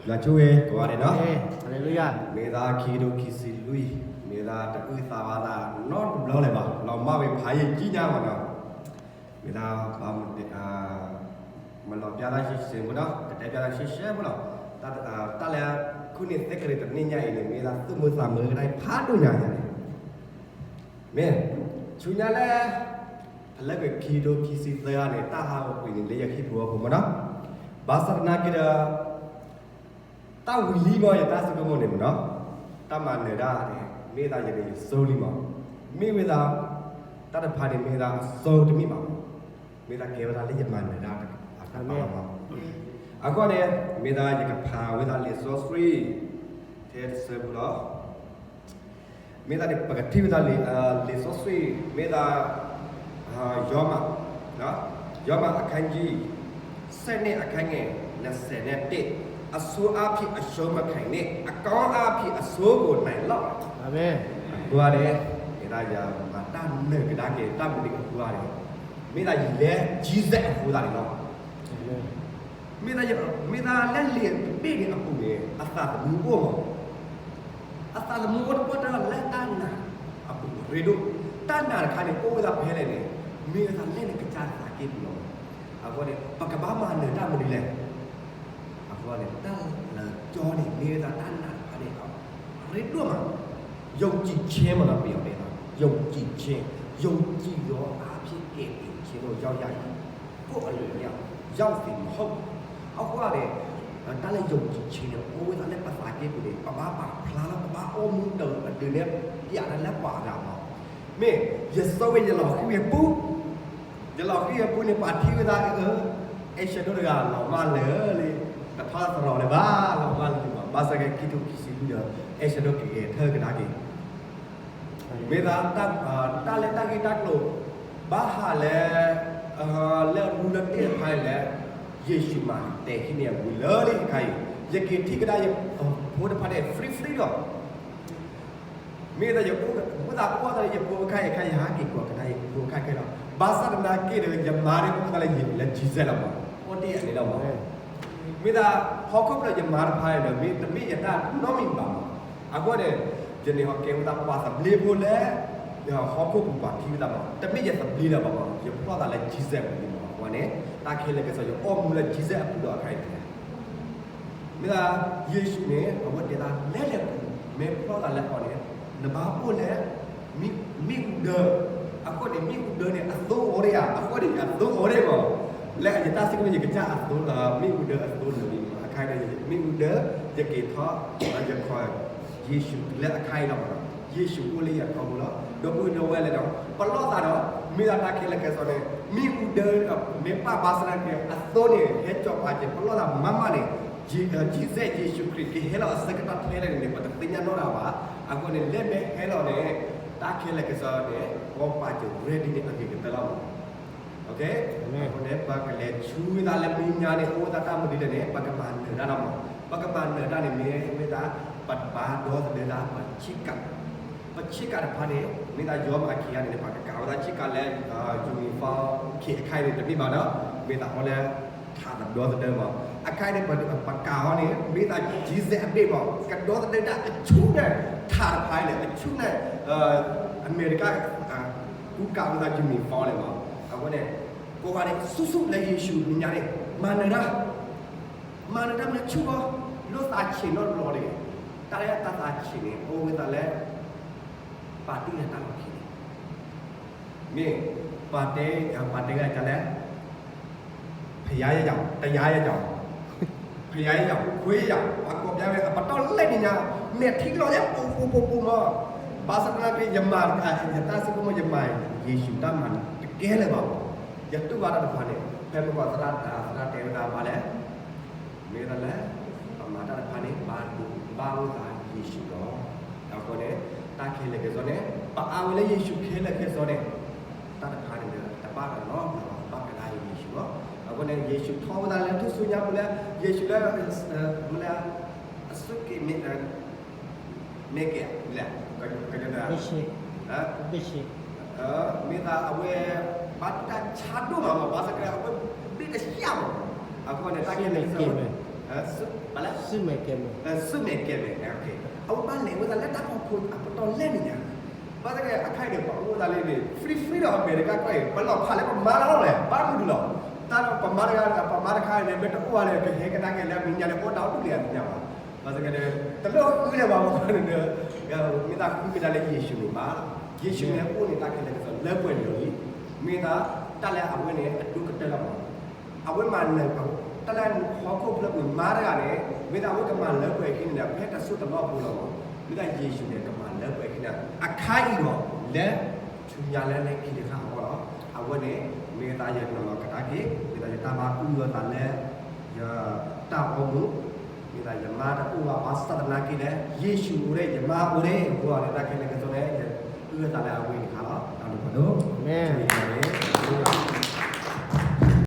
ယွၤဆိၣ်ဂ့ၤကိးဂၤဒဲးနီၤ, မ့ၢ်သးခံကထိခံဆံလွံၢ်, မ့ၢ်သးတအုၣ်သးဘၣ်သးနီတဘျီလၢၤဘၣ်, လီၤမၢ်ဝဲဖးယံာ်ကံညါမးနီၤ, မ့ၢ်သး မလီၤပျၢ်သးရှဲရှဲဖိဒီး ကတဲပျၢ်သးရှဲရှဲဖိလီၤ, တၢ်လၢ ခုန့ၣ်သက္ကရာဇ်တနံၣ်ညါအံၤန့ၣ် မ့ၢ်သးသူၣ်မုာ်သးမုာ်ကဒါဖးဒိၣ်ညါန့ၣ်, မ့ၢ် ဆူညါလၢ ဖဲလၢခံကထိခံဆံသၢဂၤန့ၣ် တၢ်ဟးဂီၤကွံာ်န့ၣ် လၢယဟံၣ်ပူၤအပူၤမးနီၤ, ဘၣ်ဆၣ်သနာ်က့ဒီး တၢ်ဝံၤလံမး ယတၢ်ဆိကမိၣ်န့ၣ်မးနီၤ, တၢ်မၤနၢၤတၢ်န့ၣ် မ့ၢ်သးယန့ၣ်ယစိလံမး, မ့ၢ်ဝဲသး တၢ်တဖၣ်န့ၣ် မ့ၢ်ဝဲသးအစိတမ့ၢ်ဘၣ်မး, မ့ၢ်သးကဲဝဲဒၣ်လၢယမၤနၢၤတၢ်တဖၣ်မး, အဃိန့ၣ် မ့ၢ်သးယကဖးဝဲဒၣ်လံာ်စီဆှံ ထဲတဆၢဖိလီၤ. မ့ၢ်သးပကထံၣ်ဝဲဒၣ်လံာ်စီဆှံ မ့ၢ်သး ယောမ ယောမ အခန်းကြီး ဆယ့်နှစ် အခန်းငယ် နှစ်ဆယ့်တစ်, အဆိုးအားဖြင့် အရှုံးမခံနဲ့, အကောင်းအားဖြင့် အဆိုးကို နိုင်လော့. အဃိန့ၣ် မ့ၢ်သးယမၤတၢ်နၢၤကဒါက့ၤ တၢ်မနုၤအဃိန့ၣ် မ့ၢ်သးယလဲၤ Jesus အဃိသတးန့ၣ်လီၤ. မ့ၢ်သး မ့ၢ်သးလၢလံာ်တဘ့ၣ်န့ၣ်အပူၤန့ၣ် အသးသမူအိၣ်မး, အသးသမူအိၣ်တပှၢ်တၢ်လၢတၢ်နာ်အပူၤရ့ဒိၣ်, တၢ်နာ်တခါန့ၣ် အိၣ်ဝဲဒၣ်ဖဲလဲၣ်န့ၣ် မ့ၢ်ဝဲဒၣ်လၢနကစၢ်သးကံၢ်ပူၤလီၤ. အဃိန့ၣ် ပကဘၣ်မၤနၢၤတၢ်မနုၤလဲၣ်. အဃိန့ၣ် တၢ်လၢကၠီန့ၣ် မ့ၢ်ဝဲဒၣ်တၢ်နာ်တခါန့ၣ် ရ့ဒိၣ်မး, ယုံကြည်ခြင်းမးနီၤ ပယီၤတဲလီၤ ယုံကြည်ခြင်း, ယုံကြည်သောအားဖြင့် ကယ်တင်ခြင်းသို့ ရောက်ရမည်, ကိုယ့်အလိုအလျောက် ရောက်သည်မဟုတ်. အဃိန့ၣ် တၢ်လၢယုံကြည်ခြင်းန့ၣ် အိၣ်ဝဲဒၣ်လၢပသးကံၢ်ပူၤန့ၣ် ပဘၣ်ပာ်ဖျါလီၤ ပဘၣ်အိၣ်မူတၢ်အဒုးနဲၣ် ပျးတၢ်လၢပှၤအဂၤမး, မ့ၢ်ယဆိဝဲယလီၤဃံၤဝဲပူၤ ယလီၤဃံၤဝဲပူၤန့ၣ် ပှၤထံၣ်ဝဲဒၣ်အၢ အဲၣ်ဆၢဒိၣ်တဂၤလီၤမၢ်လၢာ်လံ, တထီၣ်သရီးလၢၤဘၣ် လီၤမၢ်လၢာ်လံမး, ဘၣ်ဆၣ်က့ခံကထိခံဆံလွံၢ်ဒီး အဲၣ်ဆၢဒိၣ်ကဂဲၤထၢၣ်ကဒါက့ၤ မ့ၢ်သး တၢ်လၢတၢ်ဂ့ၢ်တၢ်ကျိၤ ဘၣ်ဟးလၢ လၢအမူလၢတ့ၢ်တဖၣ်န့ၣ်လဲၣ်, ယ့ၣ်ၡူးမၤတဲာ်ဟံးန့ၢ်အမူလၢလံတခါအံၤ, ယက့ၤထံၣ်ကဒါယဖိတဖၣ်န့ၣ် free free ဒီး မ့ၢ်သးယအိၣ် မ့ၢ်သးအိၣ်သးလၢယဖိအခါအံၤအခါ ယဟးက့ၤကွၢ်ကဒါယဖိအခါခဲလီၤ, ဘၣ်ဆၣ်သနာ်က့ဒီး ယမါန့ၣ်အိၣ်သးလၢယလၢ Jesus လီၤမး, အိၣ်တ့ၢ်အန့ၣ်လီၤမး, မ့ၢ်သး ဟီၣ်ခိၣ်ဖျၢၣ်ယမါတဖၣ်န့ၣ်ဒီး မ့ၢ်တမ့ၢ်ယတၢ်နီတမံၤဘၣ်မး, အဃိန့ၣ် ယန့ၣ်ဟီၣ်ကဲဝဲဒၣ်ပှၤသဘျ့ဖိလၢ ဟီၣ်ခိၣ်ပူၤပှၤထံၣ်ဝဲဒၣ်မး, တမ့ၢ်ယသဘျ့လၢၤဘၣ်မး, ယဖျီၣ်သးလၢ Jesus ပူၤလံမး, အဃိန့ၣ် တၢ်ခဲလၢာ်ကစီၣ် ယအိၣ်မူလၢ Jesus အပူၤဒီးအခါအံၤ မ့ၢ်သး ယ့ၣ်ၡူးန့ၣ် အဝဲတဲသးလဲၤလဲၤပူၤ မ့ၢ်ဖျီၣ်သးလၢအီၤန့ၣ် နဘၣ်အိၣ်လၢ မ့ၣ်အူဒၢ, အဃိန့ၣ် မ့ၣ်အူဒၢန့ၣ် အသိအိၣ်ဒံးဧါ, အဃိန့ၣ် အသိအိၣ်ဒံးမး, လၢယတၢ်စံးကမ့ၢ် ယကစၢ်အသိ မ့ၣ်အူဒၢအသိလၢာ်လံမး, အခါန့ၣ် မ့ၣ်အူဒၢ ယက့ၤထီၣ် ယခီၣ် ယ့ၣ်ၡူးလၢအခါအံၤလီၤမး, ယ့ၣ်ၡူးအိၣ်လၢယထီဘိလီၤ, ဒီပုၢ်ဒီဝဲၢ်လဲၣ်ဒီး ပလီၢ်သးဒီး မ့ၢ်ဒၣ်တၢ်ခဲလၢာ်ကစီၣ်န့ၣ် မ့ၣ်အူဒၢ မ့ၢ်ပာ်ဘၣ်ဆၣ်သနာ်က့ အသိန့ၣ် ဟဲကၠီၤပာ်က့ၤ ပလီၢ်သးမးမးန့ၣ် Jesus ယ့ၣ်ၡူးခရံာ်ကဟဲလီၤအဆၢကတီၢ်ထဲလဲၣ်န့ၣ် ပတသ့ၣ်ညါနီတဂၤဘၣ်, အဃိန့ၣ် လၢမ့ၢ်ဟဲလီၤန့ၣ် တၢ်ခဲလၢာ်ကစီၣ်န့ၣ် ကီပာ်စၢၤ ready န့ၣ် အဂ့ၤကတၢၢ်လီၤမး, အဃိန့ၣ် ပကလဲၤဆူဝဲဒၣ်လၢမဲာ်ညါန့ၣ် အိၣ်ဝဲဒၣ်တၢ်မနုၤလဲၣ်န့ၣ် ပကမၤနၢၤတၢ်လီၤမး, ပကမၤနၢၤတၢ်န့ၣ် မ့ၢ်ဝဲဒၣ် ပဘၣ်ဒီသဒၢတၢ်ပဆ့ကၤ ပဆ့ကၤတဖၣ်န့ၣ် မ့ၢ်ဒၣ်ယီၤမၤခံဂၤန့ၣ် ပှၤကကးဝဲဒၣ်ဆ့ကၤလၢ uniform ခ့အခါအံၤန့ၣ် တမ့ၢ်ဘၣ်ဒီး မ့ၢ်ဒၣ်အီၤလၢ ထးတဒီသဒၢမး, အခါအံၤန့ၣ် ပကးအီၤန့ၣ် မ့ၢ်ဒၣ် Jesus အဘ့ၣ်မး, ကဒီသဒၢဒၣ်အဆူၣ်န့ၣ် ထးတဖၣ်အံၤန့ၣ် အဆူၣ်န့ၣ် အမဲရကၤ ကူကးဝဲဒၣ် uniform န့ၣ်မး, အဃိန့ၣ် ကိးဂၤဒဲး ဆူၣ်ဆူၣ်လၢယ့ၣ်ၡူးမဲာ်ညါန့ၣ် မၤနၢၤတၢ် မၤနၢၤတၢ်မ့ၢ်ဆူၣ်ဘၣ်, လိၣ်သးဆံးနီတဘျီတဂ့ၤ, တၢ်လၢတၢ်သးဆံးန့ၣ် အိၣ်ဝဲသးလၢ ပာ်တ့ၢ်လၢတၢ်လီၢ်ခံန့ၣ်, မ့ၢ် ပှၤတဲ ပှၤတဲဂၤဒ်လဲၣ်, ဖယါယဲယၤ တယါယဲယၤ ဖယါယဲယၤ ခွ့ယဲယၤ ပှၤကိးပျါဝဲ အပတီၢ်လဲၣ်နံၤညါ မဲာ်ထံလီၤယဲ ပူၤပူၤပူၤပူၤမး, ဘၣ်ဆၣ်သနာ်က့ ယမၤ ယတၢ်ဆိကမိၣ် ယမၤ ယ့ၣ်ၡူးတၢ်မၤတကဲလၢၤဘၣ်မး, ယတူၢ်ဘၣ်တၢ်တဖၣ်န့ၣ် ဖဲမ့ၢ်ပှၤသရၣ် သရၣ်တဲဝဲဒၣ်ဘၣ်လဲၣ် မ့ၢ်ဝဲဒၣ်လၢ ပမၤတၢ်တဖၣ်န့ၣ် ဘၣ်ဒိဘၣ်အိၣ်သးယ့ၣ်ၡူးလီၤ. အဃိန့ၣ် တၢ်ခဲလၢာ်ခဲဆ့န့ၣ် ပအါဝဲလၢယ့ၣ်ၡူးခဲလၢာ်ခဲဆ့န့ၣ် တၢ်တဖၣ်န့ၣ်ဒီး တဘၣ်ဒီးလီၤ ဘၣ်ကဒါယ့ၣ်ၡူးလီၤ. အဃိန့ၣ် ယ့ၣ်ၡူးထီၣ်ဝဲဒၣ်လၢထူၣ်စုညါပူၤလၢ ယ့ၣ်ၡူးလၢ မ့ၢ်လၢ အစူၢ်က့ၤမ့ၢ် မ့ၢ်က့ၤလဲၣ် က မ့ၢ်သးအဝဲ ဘၣ်တၢ်ဆါဒိၣ်မးမး ဘၣ်ဆၣ်က့ အဝဲဘ့ၣ်တဆှၢမး အဃိန့ၣ် တၢ်ခဲလၢာ်ခဲဆ့ ဘၣ်လဲၣ်, စူၢ်မဲာ်ကဲၤမဲာ်, အဝဲဘၣ်လဲၤဝဲဒၣ်လၢတၢ်ဖီခိၣ်အပတီၢ်လဲၣ်န့ၣ်ညါ, ဘၣ်သ့ၣ်သ့ၣ်အခါအံၤန့ၣ် ပအိၣ်ဝဲဒၣ်လၢ free free ဒီး America ကီၢ်အံၤ ပလီၢ်ဖးလၢပမါတဂၤလီၤလဲၣ် ဘၣ်မနုၤဒုးလီၤ, တၢ်ဒီးပမါတဂၤ ပမါတခါအံၤန့ၣ် မ့ၢ်တအိၣ်ဘၣ်န့ၣ် ပဟဲကဒါက့ၤလၢအမဲာ်ညါန့ၣ် အိၣ်တၢ်အိၣ်ဒူၣ်လံအမဲာ်ညါဘၣ်, ဘၣ်သ့ၣ်သ့ၣ် တလိၣ်ဃုလၢၤဘၣ်မနုၤန့ၣ် မ့ၢ်သးဃုကဒါလၢယ့ၣ်ၡူးန့ၣ်မး, ယ့ၣ်ၡူးန့ၣ်အိၣ်န့ၣ် တၢ်ခဲလၢာ်ကစီဒီလၢပှဲၤလီၤလံ, မ့ၢ်သးတၢ်လၢအဝဲန့ၣ် အဒိၣ်ကတၢၢ်လီၤမး အဝဲမၤနၢၤ တၢ်လၢဟီၣ်ခိၣ်ဖျၢၣ်ပူၤမါတဂၤန့ၣ် မ့ၢ်သးအဝဲကမၤလၢပှဲၤအခံန့ၣ် ဖဲတစိၢ်တလီၢ်ဖိလီၤမး, မ့ၢ်သးယ့ၣ်ၡူးန့ၣ် ကမၤလၢပှဲၤအခံန့ၣ် အခါအံၤဒီး လၢထူညါလၢလၢခံတခါအဂီၢ်လီၤ, အဝဲန့ၣ် မ့ၢ်သးယနီၤလီၤကဒါက့ၤ မ့ၢ်သးယတၢ်ဘၣ်အုၣ်အသးလၢ ယတၢ်အိၣ်မူ မ့ၢ်သးယမါတအိၣ်ဘၣ်ဘၣ်ဆၣ်သနာ်က့လၢ ယ့ၣ်ၡူးအိၣ်ဒီးယမါအိၣ်ဒီးအဃိန့ၣ် တၢ်ခဲလၢာ်ကစီဒီန့ၣ် ယအုၣ်အသးလၢအဝဲန့ၣ်တခါလီၤ, တၢ်ဘျုးဖးဒိၣ်, အၤမ့ၣ်.